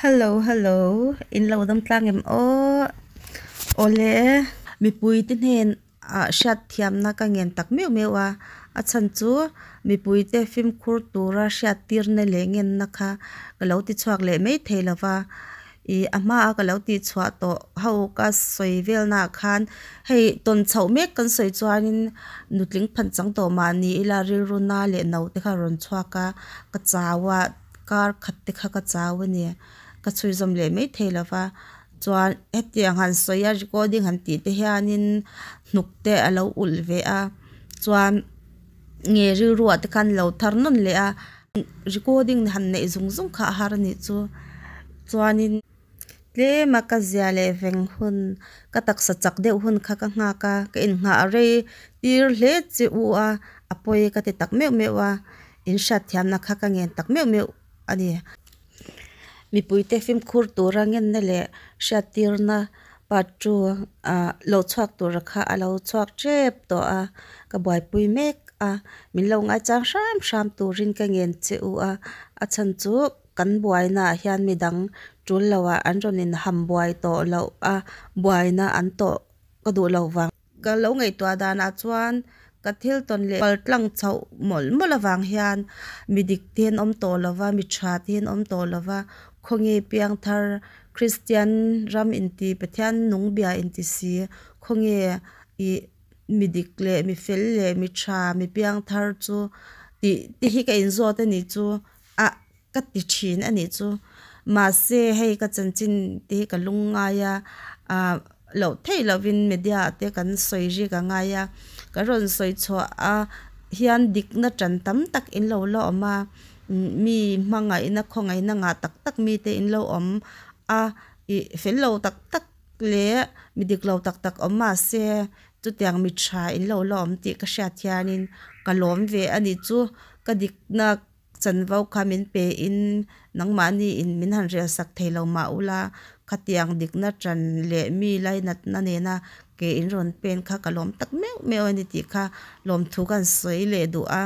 Hello hello in lo dam tlang em aw awle mipui te hnen ah hriat thiamna ka ngen tak meuh meuh a a chhan chu mipui te fimkhur tura hriat tirna leh ngenna kha ka lo ti chhuak leh mai thei lova ih a hma a ka lo tih chhuah tawh ho ka sawi vel naah khan hei tawn chhoh mek kan sawi chuanin nutling phan chang tawh mah ni ila rilru na leh no te kha a rawn chhuak a ka chau a kar khat te kha ka chau a ni ka chhuizawm leh mai thei lova chuan hetiang han sawi a recording han tih te hianin hnuk te a lo ulh ve a chuan nge rilru ah te khan lo thar nawn leh a recording han neih zung zung kha a har a nih chu chuanin tlem a ka zia leh veng hun ka taksa chak deuh hun kha ka nghak a ka inngah rei tir hle che u a a pawi ka ti tak meuh meuh a in hriatthiamna kha ka ngen tak meuh meuh a ni. Mipuite fimkhur tura ngenna leh hriattirna part two ah lo chhuak tura kha a lo chhuak tep tawh a, ka buaipui mek a, min lo ngaichang hram hram turin ka ngen che u a, a chhan chu kan buainaah hian midang tul loah an rawn inham buai tawh loh a, buaina an tawh ka duh lo vang. Ka lo ngaihtuah danah chuan ka thil tawn leh pal tlang chhoh mawlh mawlh avang hian mi dik te an awm tawh lo va, mi tha te an awm tawh lo va, khawnge piangthar Kristian ram inti Pathian nung bia inti si, khawnge ih mi dik leh mi fel leh mi tha mi piangthar chu tih te hi ka inzawt a nih chu a ka ti thin a nih chu. Mahse hei ka chanchin te hi ka lungngai a, ah loh theih lovin media ah te kan sawi rik a ngai a, ka rawn sawi chhuah a hian dikna tan tam tak in lo la awm a, mi hmangaihna khawngaihna ngah tak tak mite in lo awm a, ih fel lo tak tak leh mi dik lo tak tak awm mahse chutiang mi tha in lo la awm tih ka hriat hianin ka lawm ve a nih chu ka dikna. Chanvo kha min pe in nangmahni in min han rel sak thei lo mah ula, khatiang dikna tan leh mi lainatna nena ke in rawn pen kha ka lawm tak meuh meuh a ni tih kha lawmthu ka han sawi leh duh a.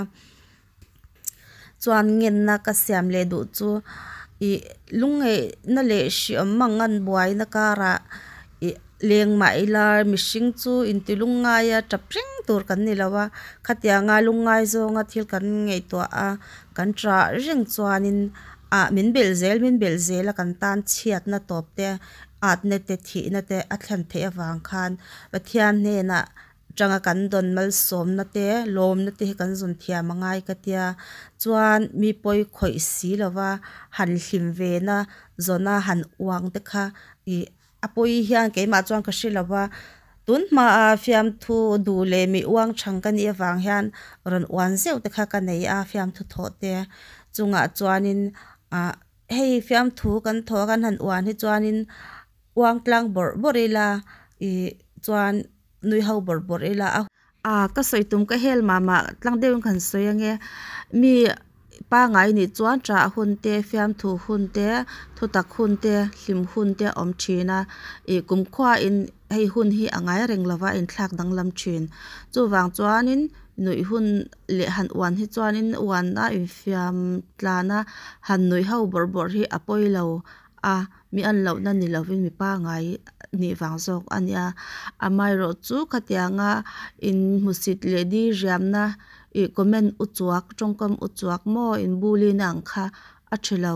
Chuan ngenna ka siam leh duh chu ih lungngeihna leh hriawm mangan buaina karah ih Leng mah ila mihring chu inti lungngaia tap reng tur kan ni lo a, khatianga lungngai zawnga thil kan ngaihtuah a, kan ṭah reng chuanin ah min belh zel min belh zel a kan tan chhiatna tawp te, atna te, thihna te a thlen theih avang khan Pathian hnenah tanga kan dawn malsawmna te, lawmna te hi kan zawn thiam a ngai ka tia. Chuan mi pawi khawih si lova han hlim ve na zawna han uang te kha ih A pawi hian keimah chuan ka hre lo va, tun hmaa fiamthu duh leh mi uang chhang ka nih avang hian rawn uan zeuh te kha ka nei a, fiamthu thawh te chungah chuanin ah hei fiamthu kan thawh a kan han uan hi chuanin uang tlang bawrh bawrh ila ih chuan nui ho bawrh bawrh ila a. A, ka sawi tum ka hel mah mah tlang deuhin ka han sawi ange. Mi pangai nih chuan ṭah hun te, fiamthu hun te, thutak hun te, hlim hun te a awm ṭhin a. Ih kumkhuain hei hun hi a ngai reng lova a inthlak danglam ṭhin. Chuvang chuanin nuih hun leh han uan hi chuanin uan a infiam tlan a, han nuih ho bawrh bawrh hi a pawi lo a, mi an lohna ni lovin mi pangai nih vang zawk a nia. Amaherawh chu khatianga in hmusit leh diriamna ih comment u chuak tawngkam u chuak maw in bulin ang kha a tha lo.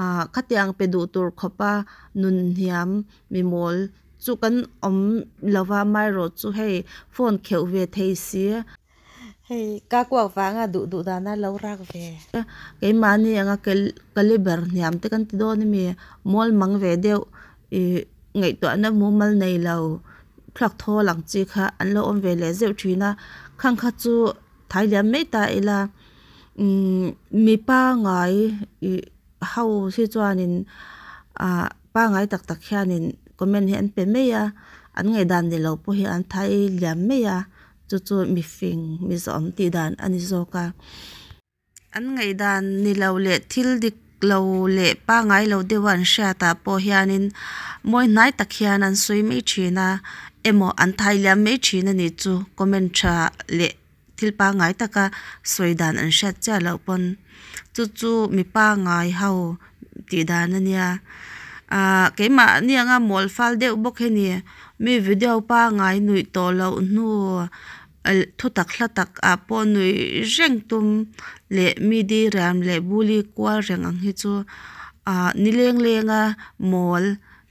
Ah khatiang pe duh tur khawpa nun hniam mi mawl chu kan awm lova amaherawh chu hei phone kheuh ve thei si. Hei ka kuak vanga duh duh dana lo rak ve. Keimahni anga caliber hniam te kan ti dawn ami mual mang ve deuh ih ngaihtuahna mumal nei lo thluak thawl ang chi kha an lo awm ve leh zeuh thin a khang kha chu thai liam mai ta ila umm mi pangai ih ho hi chuanin ah pangai tak tak hianin comment hi an pe mai a an ngaihdan ni lo pawh hi an thai liam mai a. Chu chu mi fing, mi zawm tih dan a ni zawk a. An ngaihdan ni lo leh thil dik lo leh pangai lo deuha an hriatah pawh hianin mawi hnai tak hian an sawi mai thin a, emaw an thai liam mai thin a nih chu comment tha leh thil pangai taka sawi dan an hriat chiah loh pawn chu chu mi pangai ho. tih dan a nia ahh keimahni anga mawl fal deuh bawk hi ni mi video pangai nuih tawh loh hnu thutak hla tak ah pawh nuih reng tum leh mi diriam leh bully kual reng ang hi chu ah nileng leng a mawl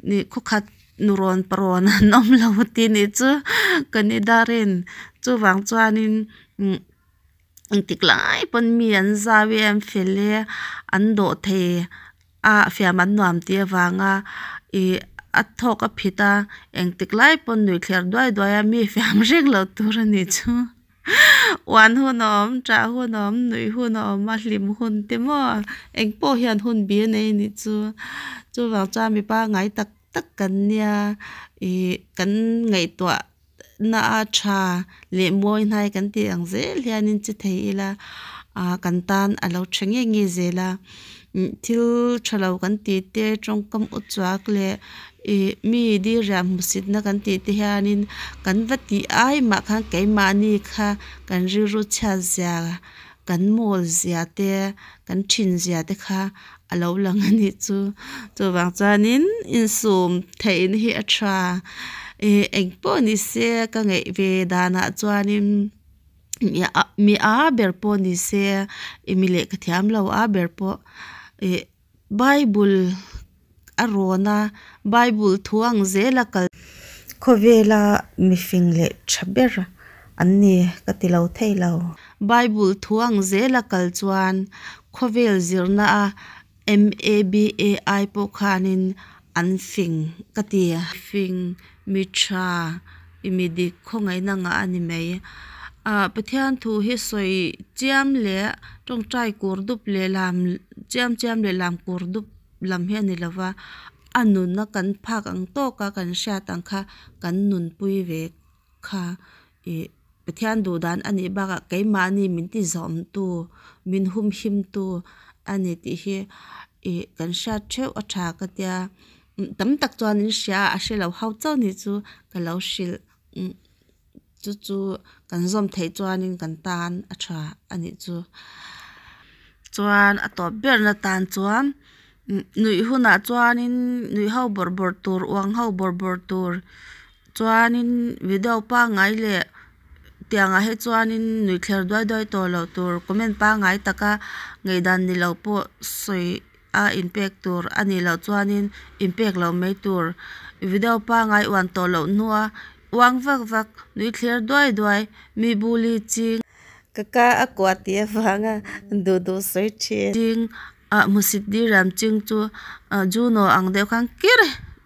nih khawkhat nurawn parawn an awm lo tih nih chu ka ni darin chuvang chuanin umm engtik lai pawn mi an zau e an fel e an dawh thei a fiam an nuam tih avanga ih a thawk a phit a engtik lai pawn nuih thler duai duai a mi fiam reng loh tur a nih chu uan hun a awm tah hun a awm nuih hun a awm a hlim hun te maw engpawh hian hun bi a nei a nih chu chuvang chuan mi pangngai tak tak kan nia ih kan ngaihtuah na a tha leh mawi hnai kan tih ang zel hianin che thei ila ah kan tan a lo tha nge nge zel a thil tha lo kan tih te tawngkam u chuak leh ih mi diriam hmusit na kan tih te hianin kan va tih ai mah khan keimahni kha kan rilru chhiat zia kan mawl zia te kan thin zia te kha a lo lang a nih chu chuvang chuanin insum theihna hi a tha ih engpawh ni se ka ngaih ve danah chuanin mi a ber pawh ni se ih mi lehkha thiam lo a ber pawh ih bible a rawn a bible thu ang zel a kal. Khawvela mifing leh tha ber an ni ka ti lo thei lo. Bible thu ang zel a kal chuan khawvel zirna a MA BA ai pawh khanin an fing ka ti. Fing mi tha i mi dik khawngaihna ngah a ni mai. Ah Pathian thu hi sawi chiam leh tawngtai kur dup leh lam chiam chiam leh lam kur dup lam hi a ni lo va, a nuna kan phak ang tawka kan hriat ang kha kan nunpui ve kha ih Pathian duh dan a nih bakah keimahni min ti zawmtu, min humhimtu a ni tih hi ih kan hriat theuh a tha ka tia. Tam tak chuan in hria a, a hre lo hau chauh nih chu ka lo hrilh chu chu kan zawm theih chuanin kan tan a tha a nih chu. Chuan a tawp berna tan chuan nuih hunah chuanin nuih ho bawrh bawrh tur, uang ho bawrh bawrh tur chuanin video pangngai leh tiangah hi chuanin nuih thler duai duai tawh loh tur comment pangngai taka ngaihdan ni lo pawh sawi a inpek tur a nih loh chuanin inpek loh mai tur video pangngai uan tawh loh hnua uang vak vak nuih thler duai duai mi buli ching. Ka ka a kuah tih avanga duh duh sawi thin. Ching ah hmusit diriam ching chu Juno ang deuh khan kir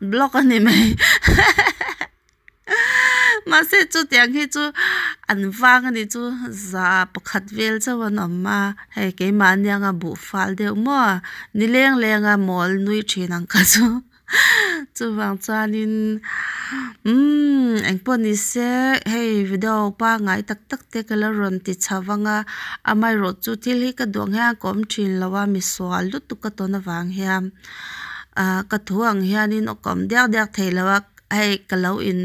block a ni mai. Mahse chutiang hi chu an vang a nih chu za pakhat vel chauh an awm a hei keimahni anga buh fal deuh maw ni leng leng a mawl nui thin ang kha chu chuvang chuanin umm engpawh ni se hei video pangngai tak tak te ka la rawn ti chho vang a amaherawh chu thil hi ka duh ang hian ka awm thin lo a misual lutuk ka tawn avang hian ah ka thu ang hianin ka awm diak diak thei lo a. Hei ka lo in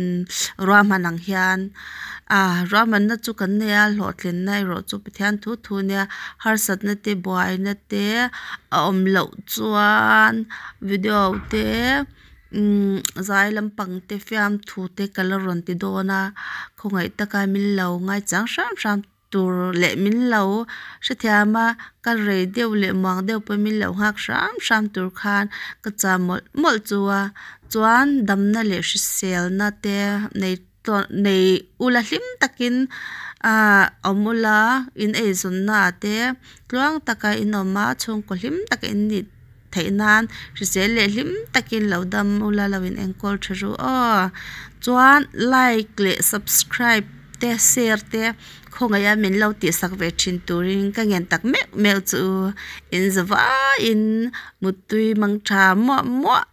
ruahman ang hian ah ruahmanna chu kan nei a hlawhtlinna erawh chu Pathian thu thu nia harsatna te buaina te a awm loh chuan video te umm zai lampang te fiamthu te ka la rawn ti dawn a khawngaih taka min lo ngaichang hram hram. Tur leh min lo hrethiam a, ka rei deuh leh muang deuh pawhin min lo nghak hram hram tur khan ka chah mawlh mawlh chu a, chuan damna leh hriselna te nei tawn nei ula hlim takin ah awm ula in eizawnna ah te tluang taka in awm a chhungkaw hlim taka in nih theih nan hrisel leh hlim takin lo dam ula lo in enkawl tha ru aw chuan like leh subscribe te share te khawngaih a min lo tihsak ve thin turin ka ngen tak meuh meuh chu in zavaiin muttui mang tha muah muah.